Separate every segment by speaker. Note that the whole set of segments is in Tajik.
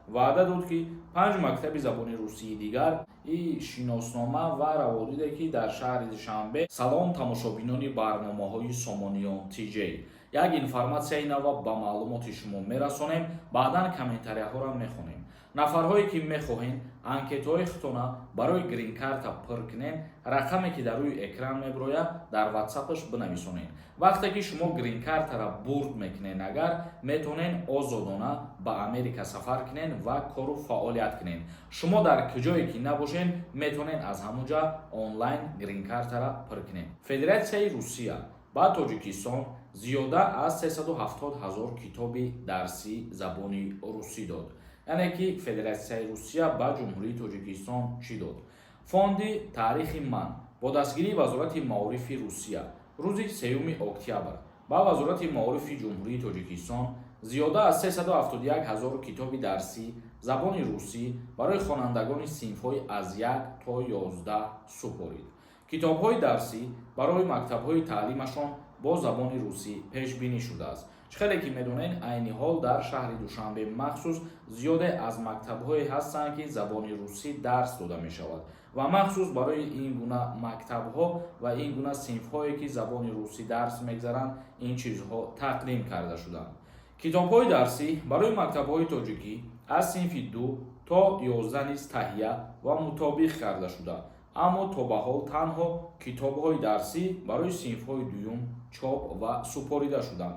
Speaker 1: Ваъда дод, ки панҷ мактаби забони русии дигар и шиноснома ва раводиде, ки дар шаҳри Душанбе. Салом, тамошобинони барномаҳои Сомониён ТЖ. Як информатсияи нава ба маълумоти шумо мерасонем, баъдан комментарияҳоро мехонем. Нафарҳое, ки мехоҳем анкетаҳои худтона барои гринкарта пур кунем, рақаме, ки дар рӯи экран мебирояд, дар ватсапаш бинависонед. Вақте ки шумо гринкартара бурд мекунед, агар метавонед, озодона ба Америка сафар кунед ва кору фаъолият кунед. Шумо дар куҷое ки набошед, метавонед аз ҳамон ҷа онлайн гринкартара пур кунед. Федератсияи Русия ба Тоҷикистон зиёда аз 370 ҳазор китоби дарсии забони русӣ дод. Яъне ки Федератсияи Русия ба Ҷумҳурии Тоҷикистон чӣ дод? Фонди «Таърихи ман» бо дастгирии Вазорати маорифи Русия рӯзи 3 октябр ба Вазорати маорифи Ҷумҳурии Тоҷикистон зиёда аз 371 ҳазор китоби дарсии забони русӣ барои хонандагони синфҳои аз 1 то 11 супорид. Китобҳои дарсӣ барои мактабҳои таълимашон бо забони русӣ пешбинӣ шудааст. Чӣ хеле ки медонед, айни ҳол дар шаҳри Душанбе махсус зиёде аз мактабҳое ҳастанд, ки забони русӣ дарс дода мешавад, ва махсус барои ин гуна мактабҳо ва ин гуна синфҳое, ки забони русӣ дарс мегзаранд, ин чизҳо тақдим карда шуданд. Китобҳои дарсӣ барои мактабҳои тоҷикӣ аз синфи 2 то 11 низ таҳия ва мутобиқ карда шуда, аммо то ба ҳол танҳо китобҳои дарсӣ барои синфҳои дуюм чоп ва супорида шуданд.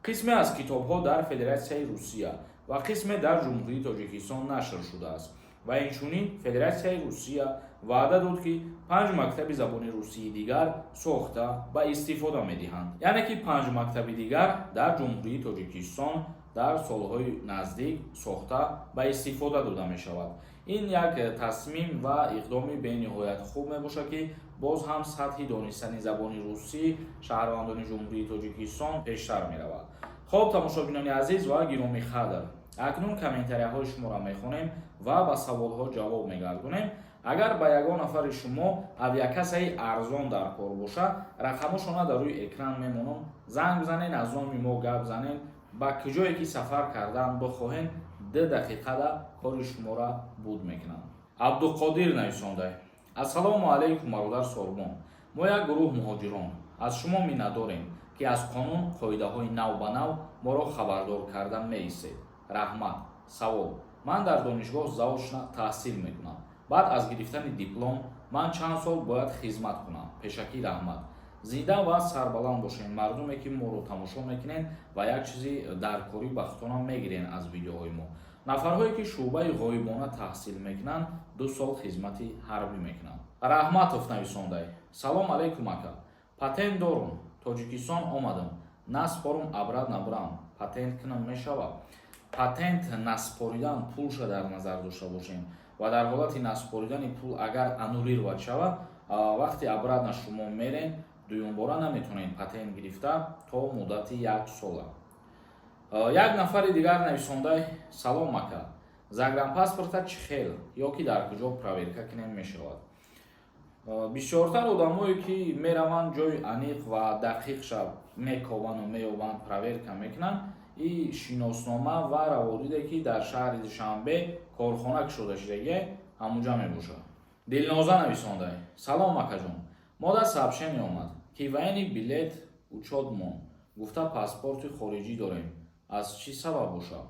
Speaker 1: Қисме аз китобҳо дар Федератсияи Русия ва қисме дар Ҷумҳурии Тоҷикистон нашр шудааст. Ва инчунин Федератсияи Русия ваъда дод, ки панҷ мактаби забони русии дигар сохта ба истифода медиҳанд. Яъне ки панҷ мактаби дигар дар Ҷумҳурии Тоҷикистон дар солҳои наздик сохта ба истифода дода мешавад. Ин як тасмим ва иқдоми бениҳоят хуб мебошад, ки боз ҳам сатҳи донистани забони русӣ шаҳрвандони Ҷумҳурии Тоҷикистон пештар меравад. Хоб, тамошобинони азиз ва гиромӣ қадр, акнун комментарияҳои шуморо мехонем ва ба саволҳо ҷавоб мегардонем. Агар ба ягон нафари шумо авиакассаи арзон дар кор бошад, рақамошона дар рӯи экран мемонам, занг бизанен, аз номи мо гап занен. Ба куҷое ки сафар кардан бихоҳен, 2 дақиқада кори шуморо буд мекунанд. Абдуқодир нависонда: «Ассалому алайкум, бародар Сорбон. Мо як гурӯҳ муҳоҷирон аз шумо миннатдорем, ки аз қонун қоидаҳои нав ба нав моро хабардор карда меистед. Раҳмат. Савол: ман дар донишгоҳ заочно таҳсил мекунам. Баъд аз гирифтани диплом ман чанд сол бояд хизмат кунам? Пешакӣ раҳмат. Зинда ва сарбаланд бошед, мардуме, ки моро тамошо мекунед ва як чизи даркорӣ ба худтонам мегирен аз видеоҳои мо. Нафарҳое, ки шӯъбаи ғоибона таҳсил мекунанд, 2 сол хизмати ҳарбӣ мекунанд. Раҳматов нависондай: «Салом алайкум, ака. Патент дорум, Тоҷикистон омадам, наспорум, обратно бирам, патент кунам мешавад?» Патент наспоридан пулша дар назар дошта бошем ва дар ҳолати наспоридани пул агар аннулировать шавад, вақте обратно шумо мерен, дуюмбора наметавонед патент гирифта то муддати як сола. Як нафари дигар нависондай: «Салом, ака. Загранпаспорта чӣ хел ё ки дар куҷо проверка кунем мешавад?» Бисёртар одамое, ки мераванд, ҷои аниқ ва дақиқша мековану меёбанд, проверка мекунанд. И шиноснома ва раводиде, ки дар шаҳри Душанбе корхона кушода шудагие, ҳамунҷа мебошад. Дилноза нависондай: «Салом, акаҷон. Мо дар сообщение омад, ки военный билет учёт мон гуфта, паспорти хориҷӣ дорем. Аз чӣ сабаб бошад?»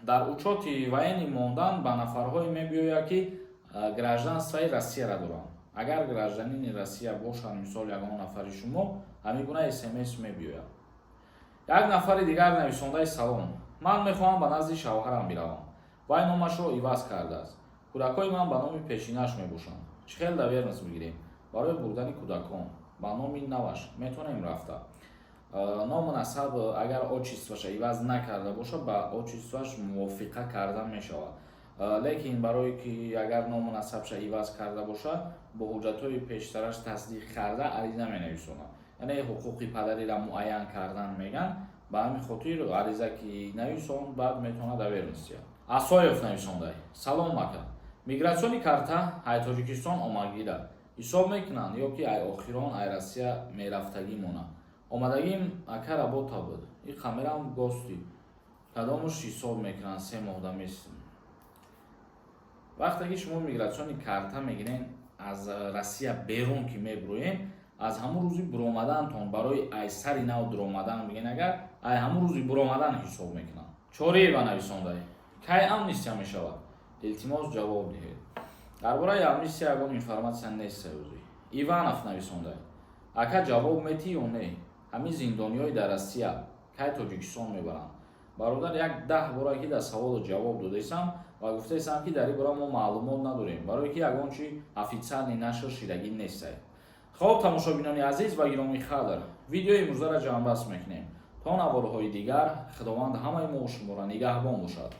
Speaker 1: Дар учёти военный мондан ба нафарҳое мебиёяд, ки гражданствои Россияра доранд. Агар гражданини Россия бошанд, мисол, ягон нафари шумо, ҳамин гуна СМС мебиёяд. Як нафари дигар нависондаи: «Салом, ман мехоҳам ба назди шавҳарам биравам. Вай номашро иваз кардааст. Кӯдакҳои ман ба номи пешинаш мебошанд. Чӣ хел доверенность бигирем барои бурдани кӯдакон ба номи наваш метавонем рафта?» Ному насаб, агар отчествоша иваз накарда бошад, ба отчествоаш мувофиқа карда мешавад. Лекин барое ки агар ному насабша иваз карда бошад, бо ҳуҷҷатҳои пештараш тасдиқ карда ариза менависонад. Яъне ҳуқуқи падариро муайян кардан меган. Ба ҳамин хотир ариза ки нависон, баъд метавонад доверенность диҳад. Асоев нависондай: «Салом, ака. Миграционный карта ай Тоҷикистон омадгира ҳисоб мекунанд ё ки ай охирон ай Россия мерафтагӣ мона? Омадагим, ака, работа буд. И камерам гости. Кадомуш ҳисоб мекунанд, 3 моҳ да мест? Вақте ки шумо миграционный карта мегирен, аз Россия берун ки мебуроен, аз ҳамун рӯзи буромадантон барои ай сари нав дуромадан мегӯен, агар ай ҳамун рӯзи буромадан ҳисоб мекунанд. Чориева нависондай: кай амнистия мешавад, илтимос, ҷавоб диҳед. Дар бораи амнистия ягон информатсия нест саюзӣ. Иванов нависондай: ака, ҷавоб метӣ ё не? Ҳамин зиндониҳои дар Россия кай Тоҷикистон мебаранд? Бародар, як 10 бора ки дар саволу ҷавоб додаистам ва гуфтаистам, ки дар ин бора мо маълумот надорем, барое ки ягон чи официальный нашр шидагӣ нестай. Хоб, тамошобинони азиз ва гиромӣ қадр, видеои имрӯзаро ҷамъбаст мекунем. То наворҳои дигар Худованд ҳамаи мо шуморо нигаҳбон бошад.